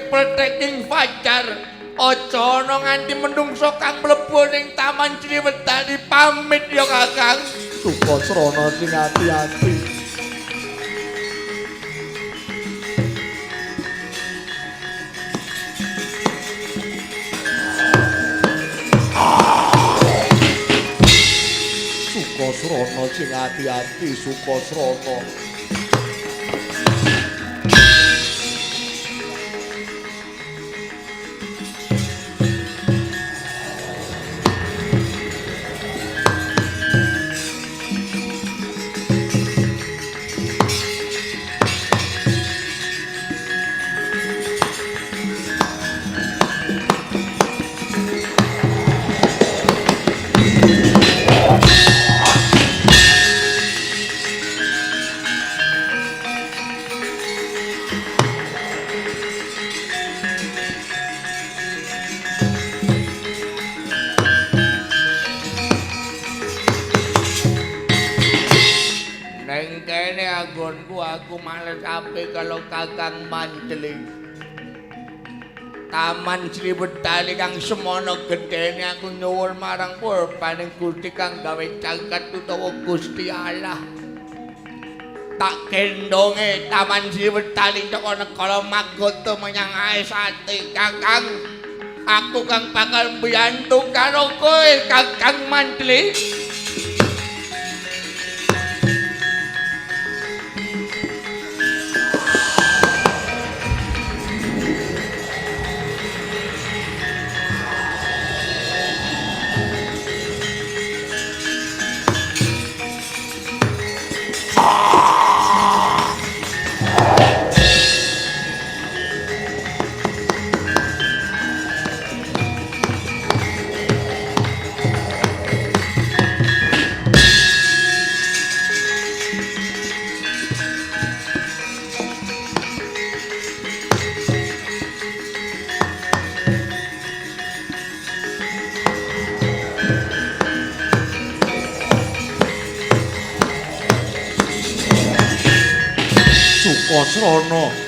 pletheking fajar. Aja ana nganti menungso kang mlebu ning Taman Sriwedari. Pamit ya Kakang. Sukasrana sing ati-ati. Sukasrana sing ati-ati, Sukasrana. Neng kene anggonku aku males ape kalau Kakang Mantli. Taman Sriwedari kang semono gedene aku nyuwun marang purbaning Gusti kang gawe jagat utawa Gusti Allah. Tak gendonge Taman Sriwedari teko negara Magadha menyang Aesati Kakang. Aku kang bakal mbiyantu karo kowe Kakang Mantli. Sukasrana.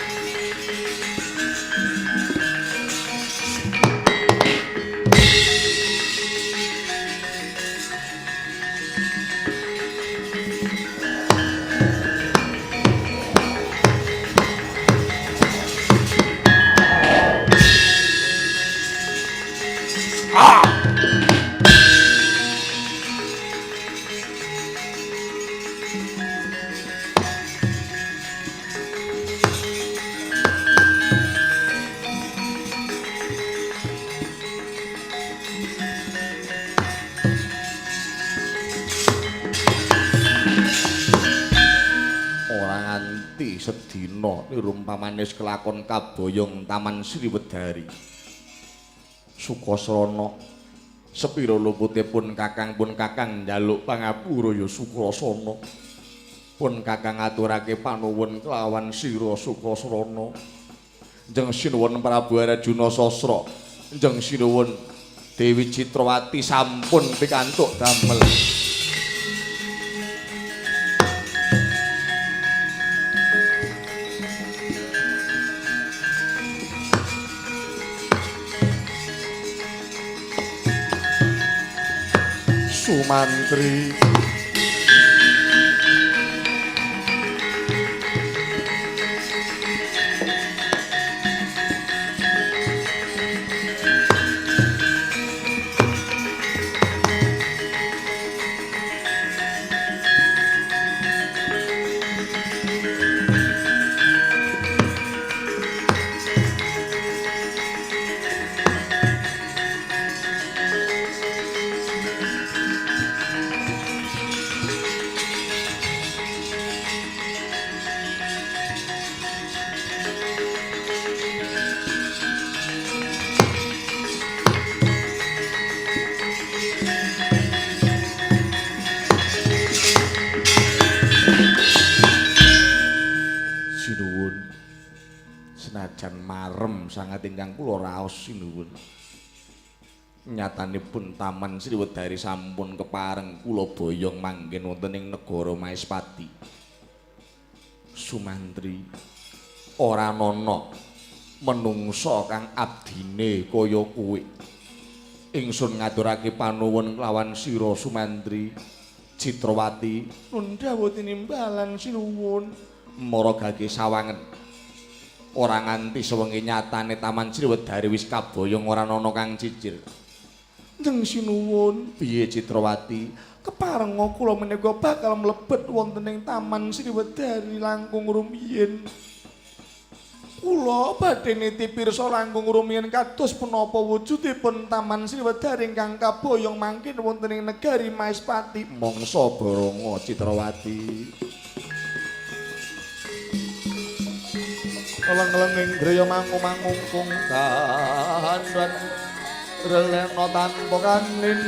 Sedina nirumpamane kelakon kaboyong Taman Sriwedari. Sukasrana sepira luputipun Kakang pun Kakang njaluk pangapura ya Sukrasana. Pun Kakang aturake panuwun kelawan sira Sukasrana. Jeng sinuwun Prabu Arjuna Sasra, jeng sinuwun Dewi Citrawati sampun pikantuk damel. Sumantri. Senajan marem sangat ingkang kula raos sinuwun. Nyatanipun Taman Sriwedari sampun kepareng kula boyong manggen wonten ing negara Maespati. Sumantri ora nana Menungsa kang abdine kaya kowe. Ingsun ngaturake panuwun kelawan sira Sumantri Citrawati. Nun dawuh tinimbalan sinuwun. Mara gage sawangen. Ora nganti sewengi nyatane Taman Sriwedari wis kaboyong ora ana kang cicil. Njeng sinuwun, piye Citrawati? Keparenga kula menika bakal mlebet wonten ing Taman Sriwedari langkung rumiyin. Kula badhe niti pirsa langkung rumiyin kados punapa wujudipun Taman Sriwedari ingkang kaboyong mangkin wonten ing negari Maespati. Mangsa baronga Citrawati. Eleng-eleng ing griya mangu-mangungkung tandan relena tanpa kanin.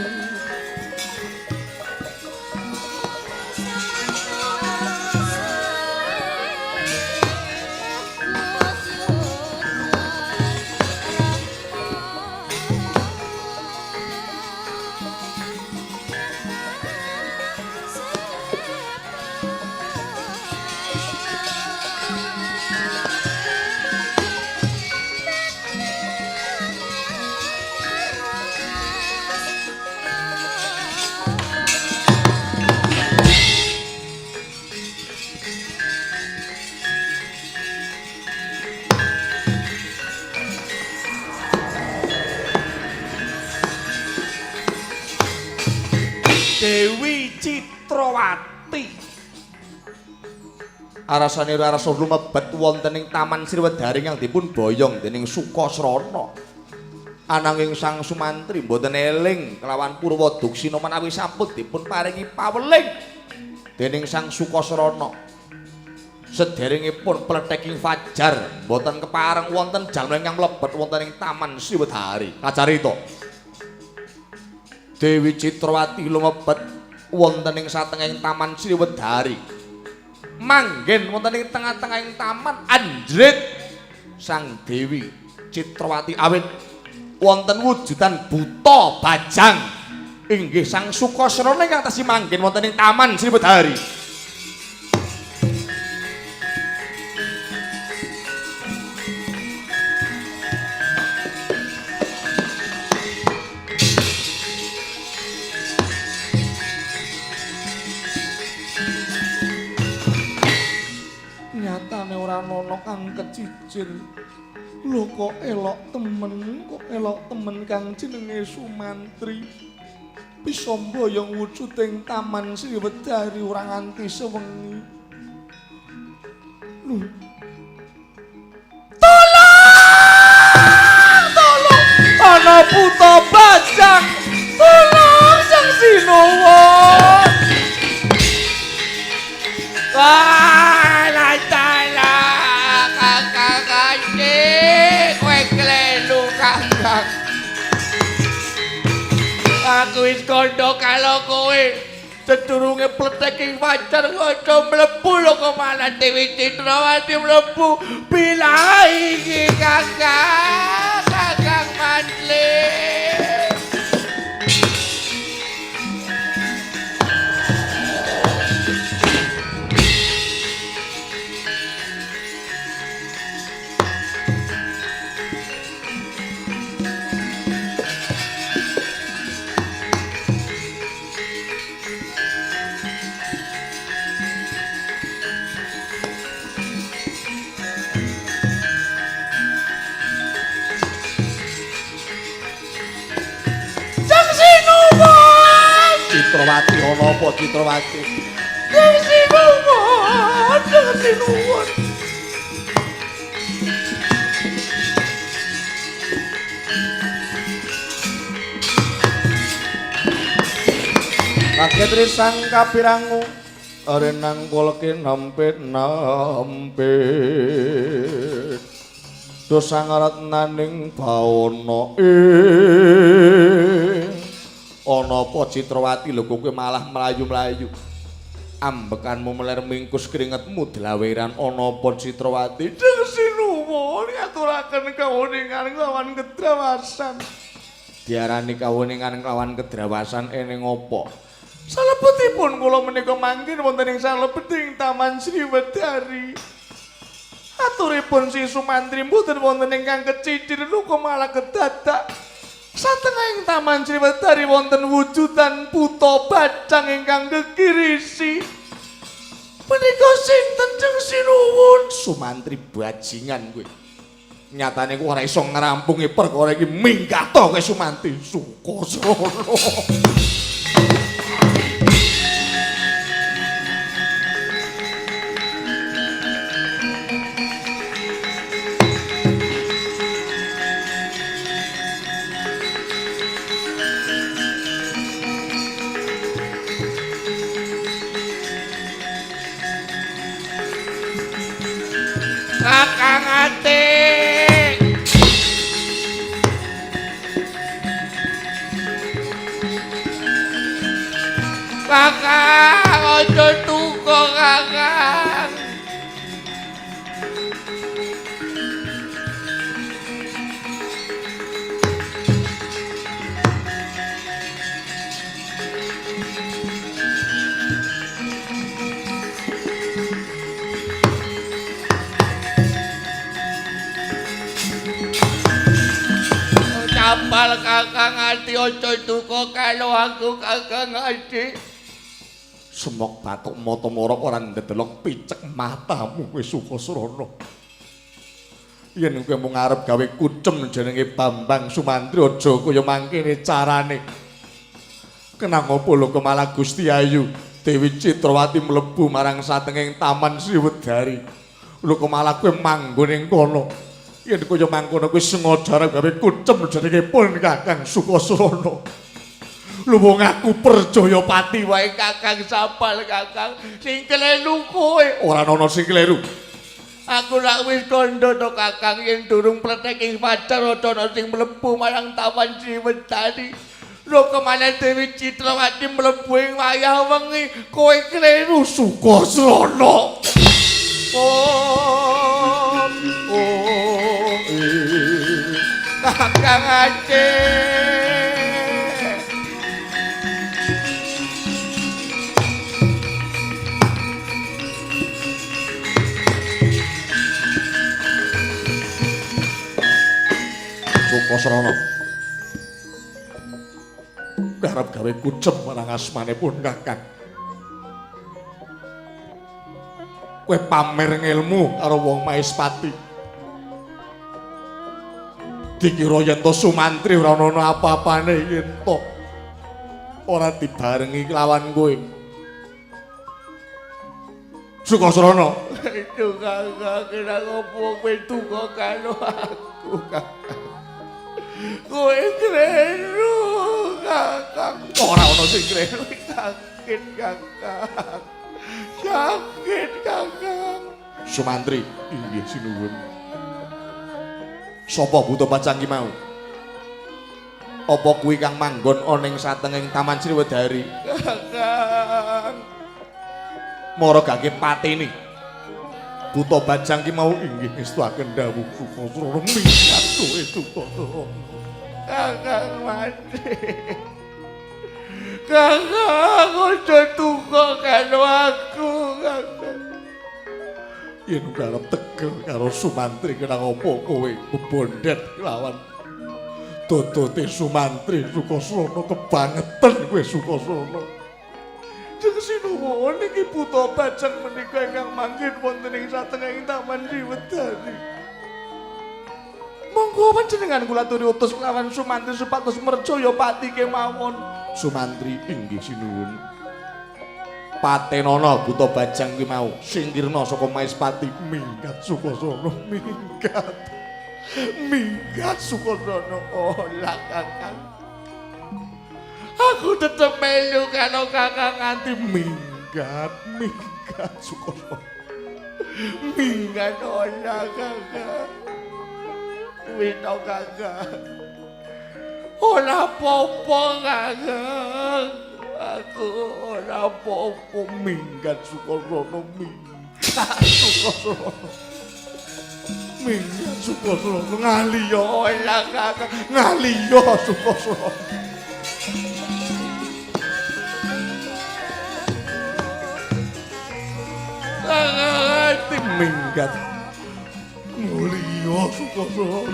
Dewi Citrawati. Arasane arasa lumebet wonten ing Taman Sriwedari kang dipun boyong dening Sukasrana. Ananging Sang Sumantri mboten eling kelawan Purwa Duksina menawi sampun dipun paringi paweling dening Sang Sukasrana. Sederengipun pleteking fajar mboten kepareng wonten jalma ingkang mlebet wonten ing Taman Sriwedari. Kacarita Dewi Citrawati lumebet wonten ing satengahing Taman Sriwedari. Manggen wonten ing tengah-tengahing taman anjrit Sang Dewi Citrawati awit wonten wujudan buta bajang inggih Sang Sukasrana ingkang tasih manggen wonten ing Taman Sriwedari. Nyatane ora ana kang kecicil. Lho kok elok temen, kok elok temen kang jenenge Sumantri. Bisa mboyong wujuding Taman Sriwedari ora nganti sewengi. Lho. Tolong! Tolong! Ana buta bajang. Tolong Sang Sinuwun. Alah dalah kakang kancing kowe klelu kakang. Aku wis kandha karo kowe sedurunge pleteking fajar aja mlebu lho kok malah Dewi Citrawati mlebu. Bila iki kakang, kakang Mantli. Citrawati ana apa Citrawati? Sang Sinuwun, Sang Sinuwun. Kaget risang kapirangu renang koleke nampit nampit dosa ngaratnaning bawana ing ana apa Citrawati lho kowe malah mlayu-mlayu ambekanmu meler mingkus keringetmu dlaweran ana apa Citrawati? Sang Sinuwun ngaturaken kawuningan kelawan kedrawasan. Diarani kawuningan kelawan kedrawasan ene ngopo? Salebetipun kula menika manggen wonten ing salebeting Taman Sriwedari. Aturipun si Sumantri mboten wonten ingkang kecicir luka malah kedadak. Satengahing Taman Sriwedari wonten wujudan buta bajang ingkang kekirisi. Menika sinten jeng sinuwun? Sumantri bajingan kowe. Nyatane kowe ora iso ngrampungi perkara iki, minggat to kowe Sumantri. Sukasrana. Kakang Atik. Kakang, aja duka Kakang. Capal Kakang Adi, aja duka karo aku Kakang Adi. Semok batuk mata morok ora ndedelok picek matamu kowe Sukasrana. Yen kowe mung arep gawe kucem jenenge Bambang Sumantri aja kaya mangkene carane. Kenang apa lho kemalah Gusti Ayu Dewi Citrawati mlebu marang satenging Taman Sriwedari. Lho kemalah kowe manggon ing kono. Yen kaya mangkono kowe sengaja arep gawe kucem jenenge pun Kakang Sukasrana. Lho wong aku percaya pati wae Kakang, sapal Kakang, sing kleru kowe. Ora ana sing kleru. Aku lak wis kandha to Kakang yen durung pletek ing fajar aja ana sing mlebu marang Taman Sriwedari. Lho kemana Dewi Citrawati mlebu ing wayah wengi, kowe kleru Sukasrana. Oh, oh, Kakang Aceh. Sukasrana. Arep gawe kucem marang asmane pun Kakang. Kowe pamer ngelmu karo wong Maespati. Dikira yen to Sumantri ora ana apa-apane yen to ora dibarengi kelawan kowe. Sukasrana. Itu Kakang, kira ngopo kowe duka karo aku Kakang. Kowe kleru Kakang. Ora ana sing kleru. Sakit Kakang. Sakit Kakang. Sumantri, inggih sinuwun. Sapa buta pacang ki mau? Apa kuwi kang manggon ana ing satenging Taman Sriwedari? Kakang. Mara gake pateni. Buta bajang ki mau inggih ngestuaken dawuh Sukasrana minggat kowe Sukasrana. Kakang mati. Kakang aja duka karo aku Kakang. Yen arep tegel karo Sumantri kenang apa kowe bebondet lawan dodote Sumantri Sukasrana kebangetan kowe Sukasrana. Jeng sinuwun iki buta bajang menika ingkang manggen wonten ing satengahing Taman Sriwedari. Monggo panjenengan kula aturi utus kelawan Sumantri supados mercaya pati kemawon. Sumantri inggih sinuwun. Patenana buta bajang kuwi mau singkirna saka Maespati. Minggat Sukasrana, minggat. Minggat Sukasrana. Olah Kakang. Aku tetep melu karo Kakang nganti minggat, minggat Sukasrana. Minggat olah Kakang. Wis to Kakang. Ora apa-apa Kakang. Aku ora apa-apa. Minggat Sukasrana, minggat Sukasrana. Minggat Sukasrana ngaliya Olah Kakang. Ngaliya Sukasrana. Kakang Minggat. Iya, Sukasono.